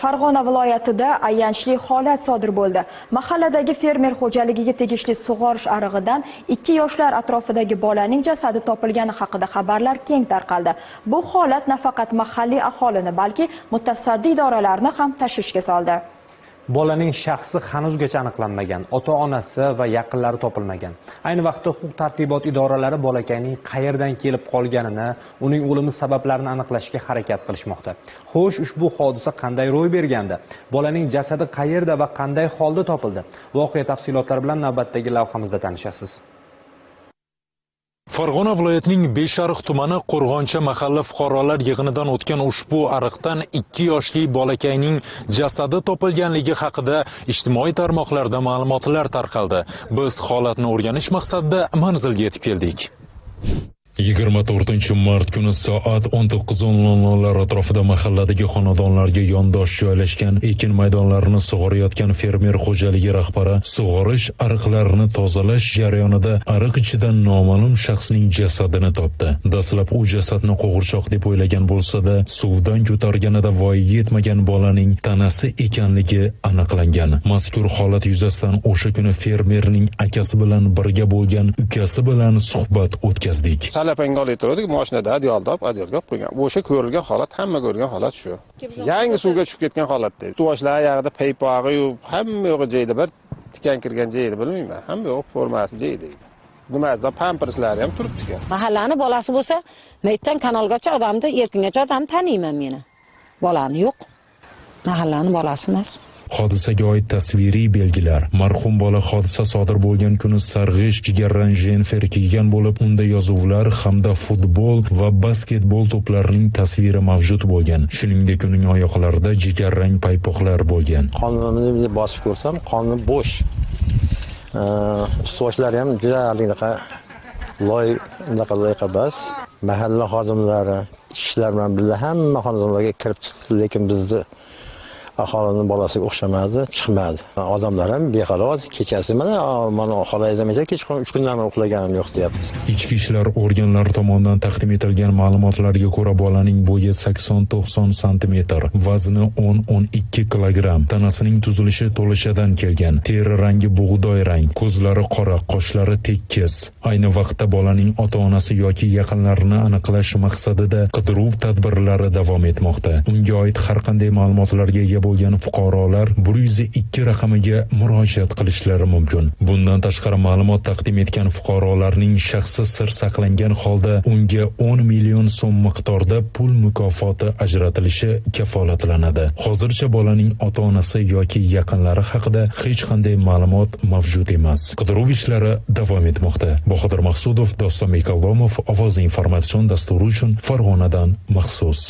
Farg'ona viloyatida ayanchli holat sodir bo'ldi. Mahalladagi fermer xo'jaligiga tegishli sug'orish arig'idan 2 yoshlar atrofidagi bolaning jasadi topilgani haqida xabarlar keng tarqaldi. Bu holat nafaqat mahalliy aholini, balki mutasaddi idoralarni ham tashvishga soldi. Bolaning shaxsi hanuzgacha aniqlanmagan, ota-onasi va yaqinlari topilmagan. Ayni vaqtda huquq-tartibot idoralari bolakayning qayerdan kelib qolganini, uning o'limi sabablarini aniqlashga harakat qilishmoqda. Xo'sh, ushbu hodisa qanday ro'y bergandi? Bolaning jasadi qayerda va qanday holda topildi? Voqea tafsilotlari bilan navbatdagi lavhamizda tanishasiz. Farg'ona viloyatining Beshariq tumani Qo'rg'oncha mahalla fuqarolar yig'inidan o'tgan ushbu ariqdan 2 yoshli bolakayning jasadi topilganligi haqida ijtimoiy tarmoqlarda ma'lumotlar tarqaldi. Biz holatni o'rganish maqsadida manzilga yetib keldik. 24 mart kuni soat 19:00 atrofida mahalladagi xonadonlarga yondosh joylashgan ekin maydonlarini sug'orayotgan fermer xo'jaligi rahbari sug'orish ariqlarini tozalash jarayonida ariq ichidan noma'lum shaxsning jasadini topdi. Dastlab u jasadni qo'g'irchoq deb o'ylagan bo'lsa-da, suvdan ko'targanida voyaga yetmagan bolaning tanasi ekanligi aniqlangan. Mazkur holat yuzasidan o'sha kuni fermerning akasi bilan birga bo'lgan ukasi bilan suhbat o'tkazdik. Salapanga olib turdik, mashinada adyolda olib, adyolga olib qo'ygan. O'sha ko'rilgan holat, hamma ko'rgan holat shu. Yangi suvga tushib ketgan holatda. Toshlar yog'ida paypog'i, hamma yo'g'i joyida, bir tikan kirgan joyini bilmayman. Hamma yo'q formasi joyida. Nimasida pamperslari ham turibdi ekan. Mahallani bolasi bo'lsa, maytdan kanalgacha odamni, erkingacha odamni taniyman meni. Bolani yo'q. Mahallani bolasi emas. Hodisaga oid tasviriy belgilar. Marhum bola hodisa sodir bo'lgan kuni sarg'ish jigarrang jemper kiygan bo'lib, unda yozuvlar hamda futbol va basketbol to'plarining tasviri mavjud bo'lgan. Shuningdek, uning oyoqlarida jigarrang paypoqlar bo'lgan. Qonini bosib ko'rsam, qoni bo'sh. Ustuvochlari ham juda haligi loy, unaqa loyqa bas. Mahalla xodimlari, ishlar bilan birga hamma xonadonlarga kirib chiqdi, lekin bizni aholini bolasiga o'xshamadi, chiqmadi. Odamlar ham behalovat, kechasi mana xolangiz ham aytadi, kechqurun 3 kundan beri uxlaganim yo'q deyapti. Ichki ishlar organlari tomonidan taqdim etilgan ma'lumotlarga ko'ra, bolaning bo'yi 80-90 santimetr, vazni 10-12 kilogramm, tanasining tuzilishi to'lishadan kelgan, teri rangi bug'doy rang, ko'zlari qora, qoshlari tekis. Ayni vaqtda bolaning ota-onasi yoki yaqinlarini aniqlash maqsadida qidiruv tadbirlari davom etmoqda. Unga oid har qanday ma'lumotlarga ega bo'lgan fuqarolar 102 raqamiga murojaat qilishlari mumkin. Bundan tashqari, ma'lumot taqdim etgan fuqarolarning shaxsi sir saqlangan holda unga 10 million so'm miqdorda pul mukofoti ajratilishi kafolatlanadi. Hozircha bolaning ota-onasi yoki yaqinlari haqida hech qanday ma'lumot mavjud emas. Qidiruv ishlari davom etmoqda. Bahodir Maqsudov, Dostonbek Allomov, Ovoz informatsion dasturi uchun Farg'onadan maxsus.